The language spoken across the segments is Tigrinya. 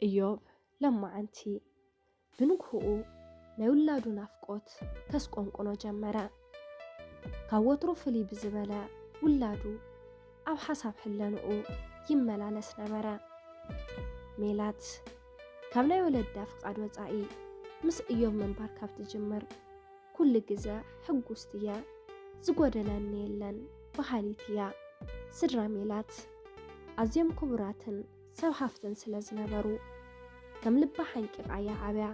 እዮብ ለማዓንቲ ብንግህኡ ናይ ውላዱ ናፍቆት ከስቆንቁኖ ጀመረ። ካብ ወትሩ ፍልይ ብዝበለ ውላዱ ኣብ ሓሳብ ሕለንኡ ይመላለስ ነበረ። ሜላት ካብ ናይ ወለዳ ፍቓድ ወጻኢ ምስ እዮብ ምንባር ካብ ትጅምር ኩሉ ግዘ ሕጉስቲ እያ፣ ዝጎደለኒ የለን በሃሊት እያ። ስድራ ሜላት ኣዝዮም ክቡራትን ሰብ ሃፍትን ስለ ዝነበሩ ከም ልባ ሓንቂቓ እያ ዓብያ።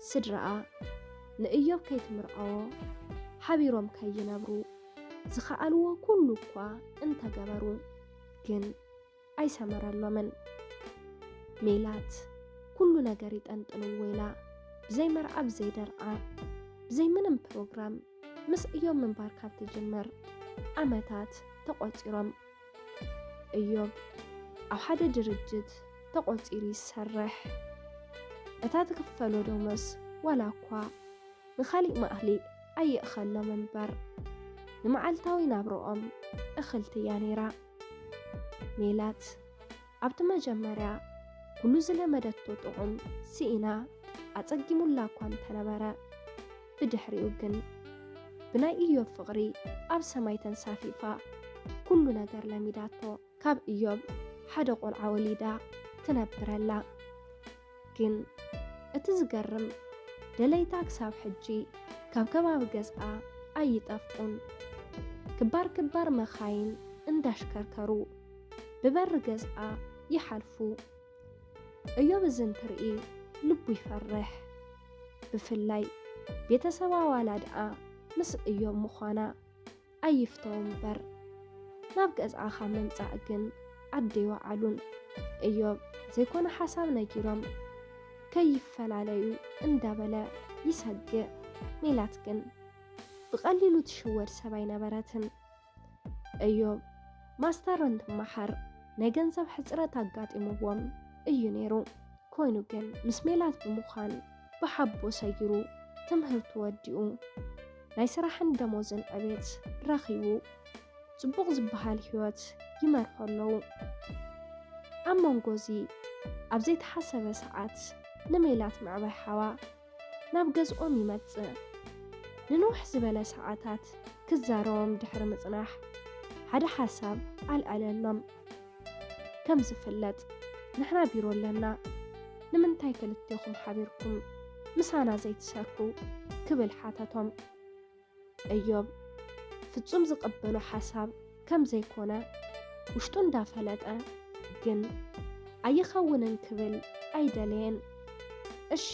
ስድራኣ ንእዮብ ከይትምርዓዎ ሓቢሮም ከይነብሩ ዝኸኣልዎ ኩሉ እኳ እንተገበሩ ግን ኣይሰመረሎምን። ሜላት ኩሉ ነገር ይጠንጥንዎ ኢላ ብዘይ መርዓ ብዘይ ደርዓ ብዘይ ምንም ፕሮግራም ምስ እዮብ ምንባር ካብ ትጅምር ዓመታት ተቖጺሮም። እዮብ ኣብ ሓደ ድርጅት ተቖጺሩ ይሰርሕ። እታ ትክፈሎ ደሞዝ ዋላ እኳ ንኻሊእ ማእሊ ኣይእኸሎም እምበር ንመዓልታዊ ናብርኦም እኽልቲ እያ ነይራ። ሜላት ኣብቲ መጀመርያ ኩሉ ዝለመደቶ ጥዑም ስኢና ኣጸጊሙላ እኳ እንተነበረ ብድሕሪኡ ግን ብናይ እዮብ ፍቕሪ ኣብ ሰማይ ተንሳፊፋ ኩሉ ነገር ለሚዳቶ። ካብ እዮብ ሓደ ቆልዓ ወሊዳ ትነብረላ። ግን እቲ ዝገርም ደለይታ ክሳብ ሕጂ ካብ ከባቢ ገዝኣ ኣይጠፍኡን። ክባር ክባር መኻይን እንዳሽከርከሩ ብበሪ ገዝኣ ይሓልፉ። እዮብ እዚ እንትርኢ ልቡ ይፈርሕ። ብፍላይ ቤተሰባ ዋላ ደኣ ምስ እዮብ ምዃና ኣይፍተው እምበር ናብ ገዝኣ ካብ ምምጻእ ግን ዓዲ ይወዓሉን። እዮብ ዘይኮነ ሓሳብ ነጊሮም ከይፈላለዩ እንዳበለ ይሰግእ። ሜላት ግን ብቐሊሉ ትሽወድ ሰብ ኣይነበረትን። እዮብ ማስተር እንትመሓር ናይ ገንዘብ ሕጽረት ኣጋጢምዎም እዩ ነይሩ። ኮይኑ ግን ምስ ሜላት ብምዃን ብሓቦ ሰጊሩ ትምህርቱ ወዲኡ ናይ ስራሕን ደሞዝን ዕቤት ረኺቡ ጽቡቕ ዝበሃል ህይወት ይመርሑ ኣለዉ። ኣብ መንጎ እዚ ኣብ ዘይተሓሰበ ሰዓት ንሜላት ምዕባይ ሓዋ ናብ ገዝኦም ይመጽእ። ንንውሕ ዝበለ ሰዓታት ክዛረቦም ድሕሪ ምጽናሕ ሓደ ሓሳብ ኣልዐለሎም። ከም ዝፍለጥ ንሕና ቢሮ ኣለና፣ ንምንታይ ክልቴኹም ሓቢርኩም ምሳና ዘይትሰርሑ ክብል ሓተቶም። እዮብ ፍጹም ዝቕበሎ ሓሳብ ከም ዘይኮነ ውሽጡ እንዳፈለጠ ግን ኣይኸውንን ክብል ኣይደለየን። እሺ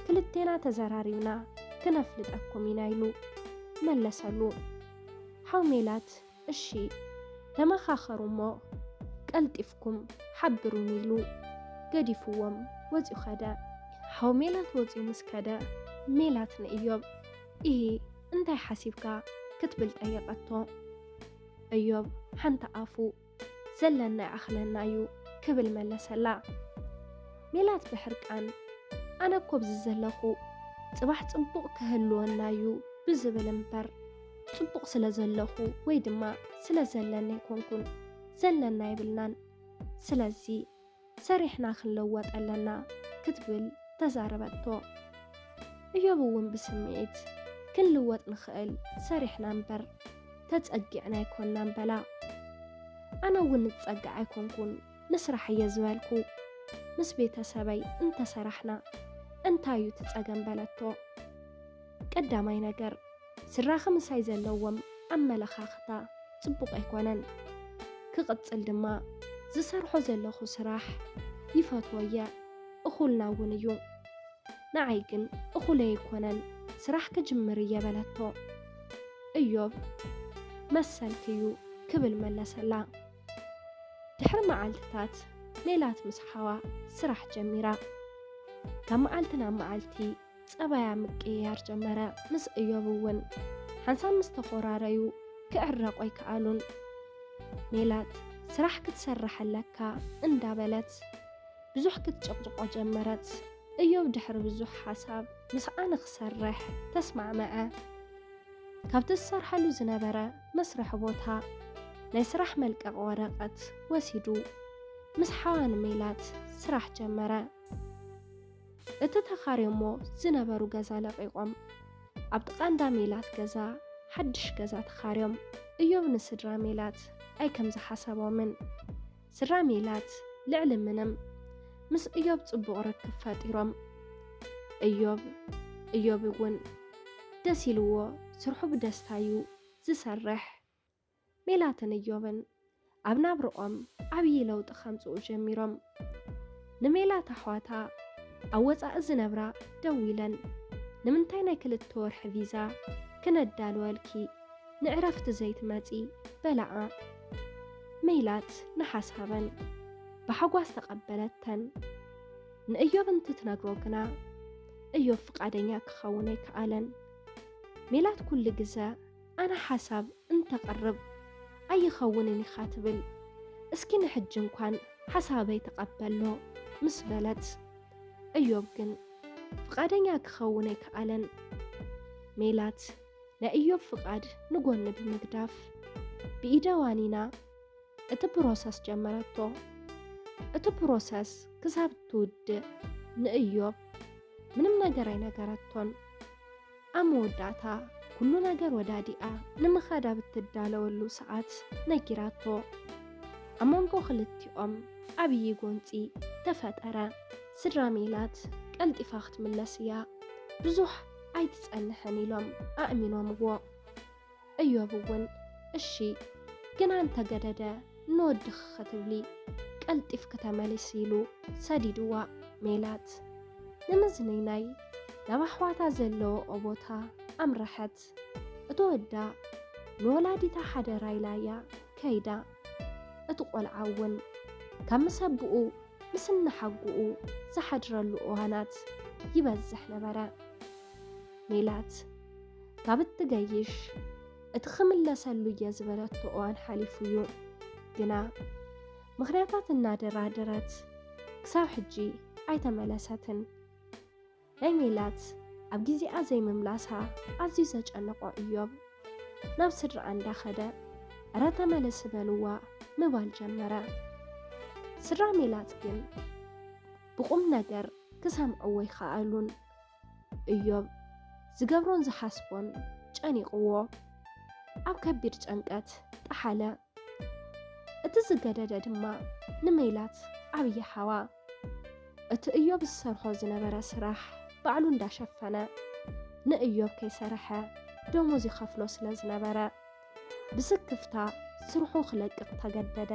ክልቴና ተዘራሪብና ክነፍልጠኩም ኢና ኢሉ መለሰሉ። ሓው ሜላት እሺ ተመኻኸሩ እሞ ቀልጢፍኩም ሓብሩኒ ኢሉ ገዲፍዎም ወፂኡ ኸደ። ሓው ሜላት ወፂኡ ምስ ከደ ሜላት ንእዮብ ኢሂ እንታይ ሓሲብካ ክትብል ጠየቐቶ። እዮብ ሓንቲ ኣፉ ዘለና ይኣኽለና እዩ ክብል መለሰላ። ሜላት ብሕርቃን ኣነ እኮ ኣብዚ ዘለኹ ጽባሕ ጽቡቕ ክህልወና እዩ ብዝብል እምበር ጽቡቕ ስለ ዘለኹ ወይ ድማ ስለ ዘለና ኣይኮንኩን ዘለና የብልናን። ስለዚ ሰሪሕና ክንለወጥ ኣለና ክትብል ተዛረበቶ። እዮብ እውን ብስምዒት ክንልወጥ ንኽእል ሰሪሕና እምበር ተጸጊዕና ኣይኮንናን በላ። ኣነ እውን ንጸግዕ ኣይኮንኩን ንስራሕ እየ ዝበልኩ። ምስ ቤተሰበይ እንተሰራሕና እንታይ እዩ እቲ ጸገም በለቶ። ቀዳማይ ነገር ስድራኺ ምሳይ ዘለዎም ኣመለኻኽታ ጽቡቕ ኣይኮነን። ክቕጽል ድማ ዝሰርሖ ዘለኹ ስራሕ ይፈትዎ እየ፣ እኹልና እውን እዩ። ንዓይ ግን እኹለይ ኣይኮነን ስራሕ ክጅምር እየ በለቶ። እዮብ መሰልኪ እዩ ክብል መለሰላ። ድሕሪ መዓልትታት ሜላት ምስ ሓዋ ስራሕ ጀሚራ። ካብ መዓልቲ ናብ መዓልቲ ጸባያ ምቅይያር ጀመረ። ምስ እዮብ እውን ሓንሳብ ምስ ተኾራረዩ ክዕረቑ ኣይከኣሉን። ሜላት ስራሕ ክትሰርሕ ኣለካ እንዳበለት ብዙሕ ክትጭቕጭቆ ጀመረት። እዮብ ድሕሪ ብዙሕ ሓሳብ ምስኣ ንኽሰርሕ ተስማዕመዐ። ካብቲ ዝሰርሓሉ ዝነበረ መስርሒ ቦታ ናይ ስራሕ መልቀቕ ወረቐት ወሲዱ ምስ ሓዋ ንሜላት ስራሕ ጀመረ። እቲ ተኻርዮሞ ዝነበሩ ገዛ ለቒቖም ኣብ ጥቓ እንዳ ሜላት ገዛ ሓድሽ ገዛ ተኻርዮም። እዮብ ንስድራ ሜላት ኣይከም ዝሓሰቦምን። ስድራ ሜላት ልዕሊ ምንም ምስ እዮብ ጽቡቕ ርክብ ፈጢሮም። እዮብ እዮብ እውን ደስ ኢልዎ ስርሑ ብደስታ እዩ ዝሰርሕ። ሜላትን እዮብን ኣብ ናብርኦም ዓብዪ ለውጢ ከምጽኡ ጀሚሮም። ንሜላት ኣሕዋታ ኣብ ወጻኢ ዝነብራ ደዊለን፣ ንምንታይ ናይ ክልተ ወርሒ ቪዛ ክነዳልወልኪ ንዕረፍቲ ዘይትመጺ በላኣ። ሜላት ንሓሳበን ብሓጓስ ተቐበለተን። ንእዮብ እንትትነግሮ ግና እዮብ ፍቓደኛ ክኸውን ኣይከኣለን። ሜላት ኩሉ ግዘ ኣነ ሓሳብ እንተቕርብ ኣይኸውንን ኢኻ ትብል፣ እስኪ ንሕጂ እንኳን ሓሳበይ ተቐበሎ ምስ በለት፣ እዮብ ግን ፍቓደኛ ክኸውን ኣይከኣለን። ሜላት ናይ እዮብ ፍቓድ ንጎኒ ብምግዳፍ ብኢደ ዋኒና እቲ ፕሮሰስ ጀመረቶ። እቲ ፕሮሰስ ክሳብ ትውድእ ንእዮብ ምንም ነገር ኣይነገረቶን። ኣብ መወዳእታ ኩሉ ነገር ወዳዲኣ ንምኻድ ኣብ እትዳለወሉ ሰዓት ነጊራቶ። ኣብ መንጎ ክልቲኦም ዓብዪ ጎንፂ ተፈጠረ። ስድራ ሜላት ቀልጢፋ ክትምለስ እያ፣ ብዙሕ ኣይትጸንሕን ኢሎም ኣእሚኖምዎ። እዮብ እውን እሺ፣ ግና እንተገደደ ንወድኺ ክትብሊ ቀልጢፍኪ ተመለሲ ኢሉ ሰዲድዋ። ሜላት ንምዝንይናይ ናብ ኣሕዋታ ዘለዎኦ ቦታ ኣምረሐት። እቲ ወዳ ንወላዲታ ሓደራ ኢላ እያ ከይዳ። እቲ ቆልዓ እውን ካብ ምስ ኣቦኡ ምስ እናሓጉኡ ዝሓድረሉ እዋናት ይበዝሕ ነበረ። ሜላት ካብ እትገይሽ እቲ ክምለሰሉ እየ ዝበለቶ እዋን ሓሊፉ እዩ። ግና ምኽንያታት እናደራደረት ክሳብ ሕጂ ኣይተመለሰትን። ናይ ሜላት ኣብ ግዜኣ ዘይምምላሳ ኣዝዩ ዘጨነቖ እዮብ ናብ ስድራኣ እንዳኸደ፣ "እረ ተመለሲ በልዋ" ምባል ጀመረ። ስድራ ሜላት ግን ብቑም ነገር ክሰምዕዎ ኣይከኣሉን። እዮብ ዝገብሮን ዝሓስቦን ጨኒቕዎ ኣብ ከቢድ ጨንቀት ጠሓለ። እቲ ዝገደደ ድማ ንሜላት ዓብዪ ሓዋ እቲ እዮብ ዝሰርሖ ዝነበረ ስራሕ ባዕሉ እንዳሸፈነ ንእዮብ ከይሰርሐ ደሞዝ ይኸፍሎ ስለ ዝነበረ ብስክፍታ ስርሑ ክለቅቕ ተገደደ።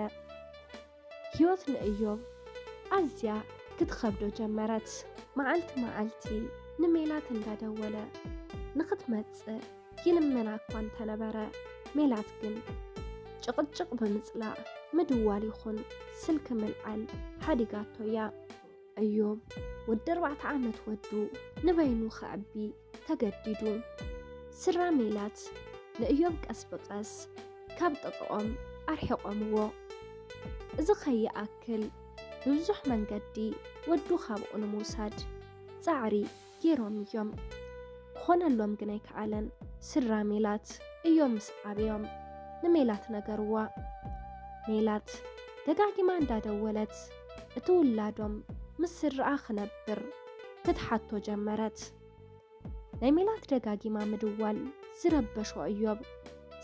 ህይወት ንእዮብ ኣዝያ ክትኸብዶ ጀመረት። መዓልቲ መዓልቲ ንሜላት እንዳደወለ ንኽትመጽእ ይልመና እኳ እንተነበረ፣ ሜላት ግን ጭቕጭቕ ብምጽላእ ምድዋል ይኹን ስልኪ ምልዓል ሓዲጋቶ እያ። እዮብ ወዲ ኣርባዕተ ዓመት ወዱ ንበይኑ ከዕቢ ተገዲዱ። ስድራ ሜላት ንእዮብ ቀስ ብቐስ ካብ ጥቕኦም ኣርሒቖምዎ። እዚ ከይኣክል ብብዙሕ መንገዲ ወዱ ካብኡ ንምውሳድ ጻዕሪ ገይሮም እዮም። ክኾነሎም ግን ኣይከኣለን። ስድራ ሜላት እዮም ምስ ዓብዮም ንሜላት ነገርዋ። ሜላት ደጋጊማ እንዳደወለት እቲ ውላዶም ምስ ስድራኣ ክነብር ክትሓቶ ጀመረት። ናይ ሜላት ደጋጊማ ምድዋል ዝረበሾ እዮብ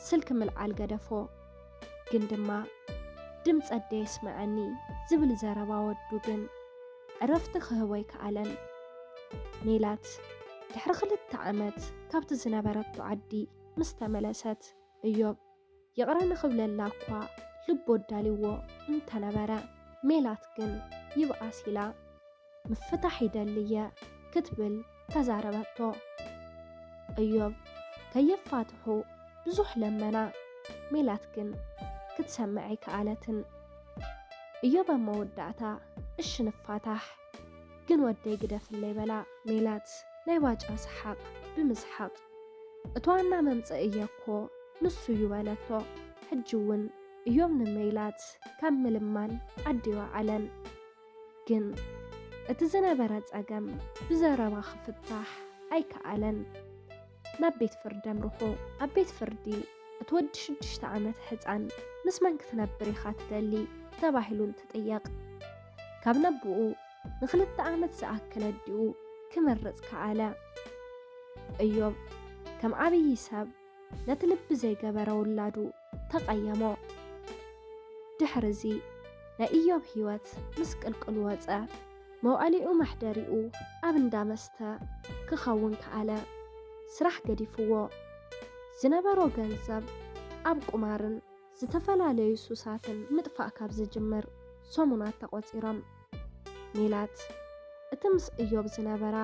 ስልኪ ምልዓል ገደፎ። ግን ድማ ድምፂ ኣደይ የስምዐኒ ዝብል ዘረባ ወዱ ግን ዕረፍቲ ክህቦ ኣይከኣለን። ሜላት ድሕሪ ክልተ ዓመት ካብቲ ዝነበረቶ ዓዲ ምስ ተመለሰት እዮብ ይቕረ ንኽብለላ እኳ ልቡ ኣዳልይዎ እንተነበረ፣ ሜላት ግን ይብኣስ ኢላ ምፍታሕ ይደሊ እየ ክትብል ተዛረበቶ። እዮብ ከየፋትሑ ብዙሕ ለመና፣ ሜላት ግን ክትሰምዕ ኣይከኣለትን። እዮብ ኣብ መወዳእታ እሺ ንፋታሕ፣ ግን ወደይ ግደፍለይ በላ። ሜላት ናይ ባጫ ሰሓቕ ብምስሓቕ፣ እቲ ዋና መምጽኢ እየ እኮ ንሱ እዩ በለቶ። ሕጂ እውን እዮብ ንሜላት ካብ ምልማን ዓዲ ኣይወዓለን። ግን እቲ ዝነበረ ጸገም ብዘረባ ክፍታሕ ኣይከኣለን። ናብ ቤት ፍርዲ ኣምርሑ። ኣብ ቤት ፍርዲ እቲ ወዲ ሽዱሽተ ዓመት ሕጻን ምስ መን ክትነብር ኢኻ ትደሊ ተባሂሉ እንትጥየቕ፣ ካብ ነብኡ ንኽልተ ዓመት ዝኣክል ኣዲኡ ክመርጽ ከኣለ። እዮብ ከም ዓብዪ ሰብ ነቲ ልቢ ዘይገበረ ውላዱ ተቐየሞ። ድሕርዚ ናይ እዮብ ህይወት ምስቅልቅሉ ወጸ። መውዓሊኡ ማሕደሪኡ ኣብ እንዳ መስተ ክኸውን ከኣለ። ስራሕ ገዲፍዎ። ዝነበሮ ገንዘብ ኣብ ቁማርን ዝተፈላለዩ ሱሳትን ምጥፋእ ካብ ዝጅምር ሰሙናት ተቖጺሮም። ሜላት እቲ ምስ እዮብ ዝነበራ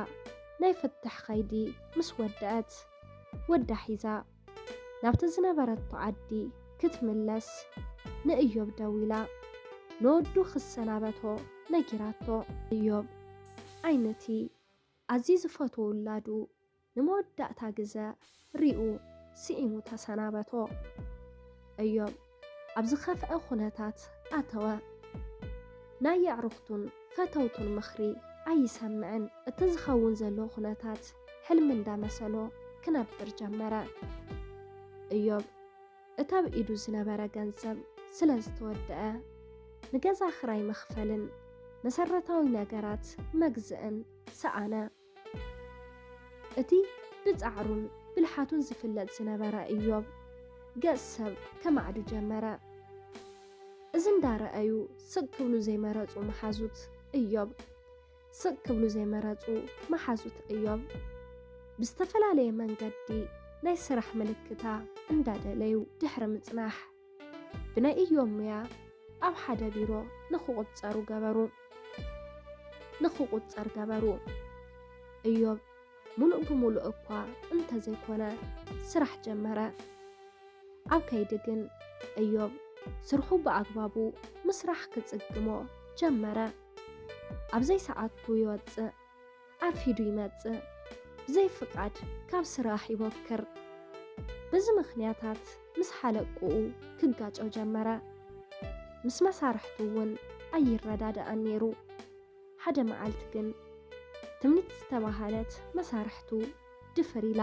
ናይ ፍትሕ ኸይዲ ምስ ወደአት፣ ወዳ ሒዛ ናብቲ ዝነበረቶ ዓዲ ክትምለስ ንእዮብ ደዊላ፣ ንወዱ ክሰናበቶ ነጊራቶ። እዮብ ዓይነቲ ኣዝዩ ዝፈትዎ ውላዱ ንመወዳእታ ግዘ ሪኡ ስኢሙ ተሰናበቶ። እዮብ ኣብ ዝኸፍአ ኩነታት ኣተወ። ናይ የዕሩኽቱን ፈተውቱን ምኽሪ ኣይሰምዕን። እቲ ዝኸውን ዘሎ ኩነታት ሕልሚ እንዳመሰሎ ክነብር ጀመረ። እዮብ እቲ ኣብ ኢዱ ዝነበረ ገንዘብ ስለ ዝተወደአ፣ ንገዛ ክራይ መኽፈልን መሰረታዊ ነገራት መግዝእን ሰኣነ። እቲ ብጻዕሩን ብልሓቱን ዝፍለጥ ዝነበረ እዮብ፣ ገጽ ሰብ ከማዕዱ ጀመረ። እዚ እንዳረኣዩ ስቕ ክብሉ ዘይመረጹ መሓዙት እዮብ፣ ስቕ ክብሉ ዘይመረጹ መሓዙት እዮብ፣ ብዝተፈላለየ መንገዲ ናይ ስራሕ ምልክታ እንዳደለዩ ድሕሪ ምጽናሕ፣ ብናይ እዮብ ሙያ ኣብ ሓደ ቢሮ ንኽቑጸሩ ገበሩ። ንኽቑጸር ገበሩ። እዮብ ሙሉእ ብሙሉእ እኳ እንተዘይኮነ ስራሕ ጀመረ። ኣብ ከይዲ ግን እዮብ ስርሑ ብኣግባቡ ምስራሕ ክጽግሞ ጀመረ። ኣብ ዘይሰዓቱ ይወጽእ፣ ኣርፊዱ ይመጽእ፣ ብዘይ ፍቓድ ካብ ስራሕ ይቦክር። በዚ ምኽንያታት ምስ ሓለቅኡ ክጋጨው ጀመረ። ምስ መሳርሕቱ እውን ኣይረዳዳእን ነይሩ። ሓደ መዓልቲ ግን ትምኒት ዝተባህለት መሳርሕቱ ድፍር ኢላ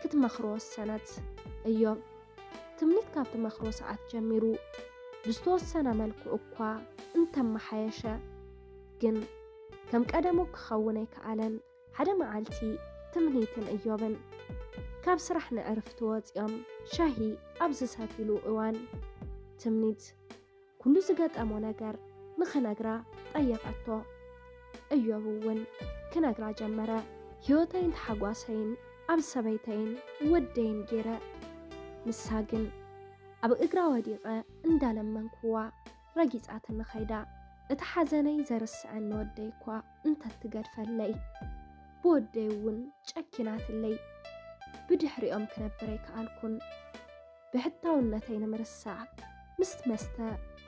ክትመኽሮ ወሰነት። እዮብ ትምኒት ካብ ትመኽሮ ሰዓት ጀሚሩ ብዝተወሰነ መልክዑ እኳ እንተመሓየሸ፣ ግን ከም ቀደሙ ክኸውን ኣይከኣለን። ሓደ መዓልቲ ትምኒትን እዮብን ካብ ስራሕ ንዕርፍቲ ወፂኦም ሻሂ ኣብ ዝሰትይሉ እዋን፣ ትምኒት ኩሉ ዝገጠሞ ነገር ንኽነግራ ጠየቐቶ። እዮብ እውን ክነግራ ጀመረ። ህይወተይን ተሓጓሰይን ኣብ ሰበይተይን ወደይን ገይረ፣ ንሳ ግን ኣብ እግራ ወዲቐ እንዳለመንኩዋ ረጊጻትኒ ኸይዳ። እቲ ሓዘነይ ዘርስዐኒ ወደይ እኳ እንተትገድፈለይ፣ ብወደይ እውን ጨኪናትለይ። ብድሕሪኦም ክነብር ኣይከኣልኩን። ብሕታውነተይ ንምርሳዕ ምስ መስተ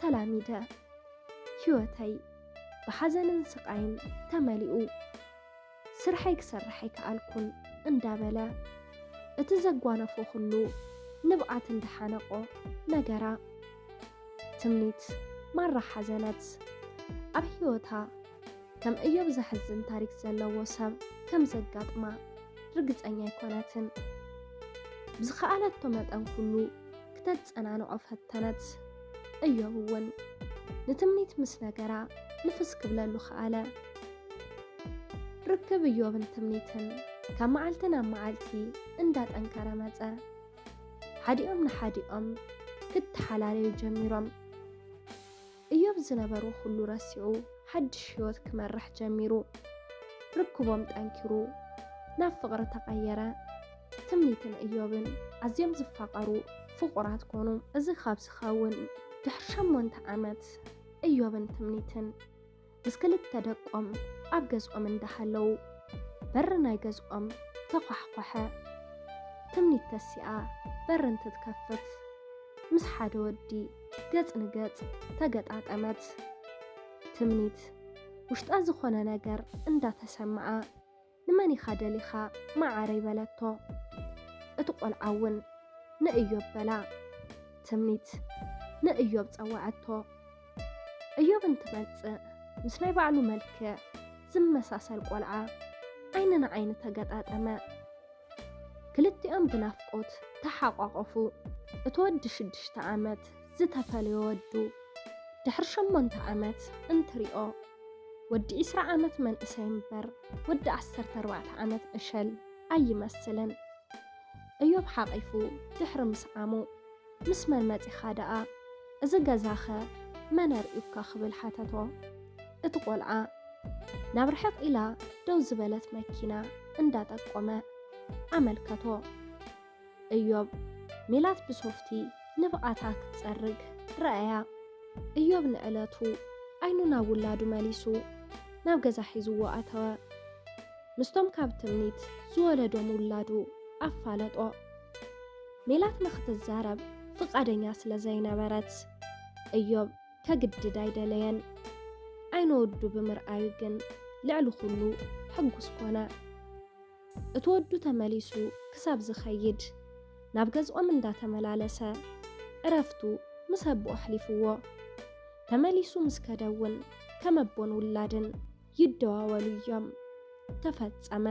ተላሚደ። ህይወተይ ብሓዘንን ስቓይን ተመሊኡ። ስርሐይ ክሰርሕ ኣይከኣልኩን እንዳበለ፣ እቲ ዘጓነፎ ኩሉ ንብዓት እንዳሓነቆ ነገራ። ትምኒት ማራ ሓዘነት። ኣብ ህይወታ ከም እዮብ ዘሕዝን ታሪክ ዘለዎ ሰብ ከም ዘጋጥማ ርግጸኛ ኣይኮነትን። ብዝኸኣለቶ መጠን ኩሉ ክተጸናንዖ ፈተነት። እዮብ እውን ንትምኒት ምስ ነገራ ንፍስ ክብለሉ ከኣለ። ርክብ እዮብን ትምኒትን ካብ መዓልቲ ናብ መዓልቲ እንዳጠንከረ መጸ። ሓዲኦም ንሓዲኦም ክተሓላለዩ ጀሚሮም። እዮብ ዝነበሮ ኩሉ ረሲዑ ሓድሽ ህይወት ክመርሕ ጀሚሩ። ርክቦም ጠንኪሩ ናብ ፍቕሪ ተቐየረ። ትምኒትን እዮብን ኣዝዮም ዝፋቐሩ ፍቑራት ኮኑ። እዚ ካብ ዝኸውን ድሕሪ ሸሞንተ ዓመት እዮብን ትምኒትን ምስ ክልተ ደቆም ኣብ ገዝኦም እንዳሃለዉ በሪ ናይ ገዝኦም ተኳሕኳሐ። ትምኒት ተሲኣ በሪ እንትትከፍት ምስ ሓደ ወዲ ገጽ ንገጽ ተገጣጠመት። ትምኒት ውሽጣ ዝኾነ ነገር እንዳተሰምዓ፣ "ንመን ኢኻ ደሊኻ መዓረይ?" በለቶ። እቲ ቆልዓ እውን "ንእዮብ" በላ። ትምኒት ንእዮብ ጸወዐቶ። እዮብ እንትመጽእ ምስ ናይ ባዕሉ መልክዕ ዝመሳሰል ቆልዓ ዓይኒ ንዓይኒ ተገጣጠመ። ክልቲኦም ብናፍቆት ተሓቋቆፉ። እቲ ወዲ ሽዱሽተ ዓመት ዝተፈለዮ ወዱ ድሕሪ ሸሞንተ ዓመት እንትሪኦ ወዲ ዒስራ ዓመት መንእሰይ እምበር፣ ወዲ ዓሰርተ ኣርባዕተ ዓመት ዕሸል ኣይመስልን። እዮብ ሓቒፉ ድሕሪ ምስዓሙ፣ "ምስ መን መጺኻ ደኣ? እዚ ገዛኸ መን ኣርእዩካ?" ክብል ሓተቶ። እቲ ቆልዓ ናብ ርሕቕ ኢላ ደው ዝበለት መኪና እንዳጠቆመ ኣመልከቶ። እዮብ፣ ሜላት ብሶፍቲ ንብዓታ ክትጸርግ ረኣያ። እዮብ ንዕለቱ ዓይኑ ናብ ውላዱ መሊሱ ናብ ገዛ ሒዝዎ ኣተወ። ምስቶም ካብ ትምኒት ዝወለዶም ውላዱ ኣፋለጦ። ሜላት ንክትዛረብ ፍቓደኛ ስለ ዘይነበረት፣ እዮብ ከግድድ ኣይደለየን። ዓይኒ ወዱ ብምርኣዩ ግን ልዕሊ ኩሉ ሕጉስ ኮነ። እቲ ወዱ ተመሊሱ ክሳብ ዝኸይድ ናብ ገዝኦም እንዳተመላለሰ ዕረፍቱ ምስ ኣቦኡ ኣሕሊፍዎ። ተመሊሱ ምስ ከደ እውን ከም ኣቦን ውላድን ይደዋወሉ እዮም። ተፈጸመ።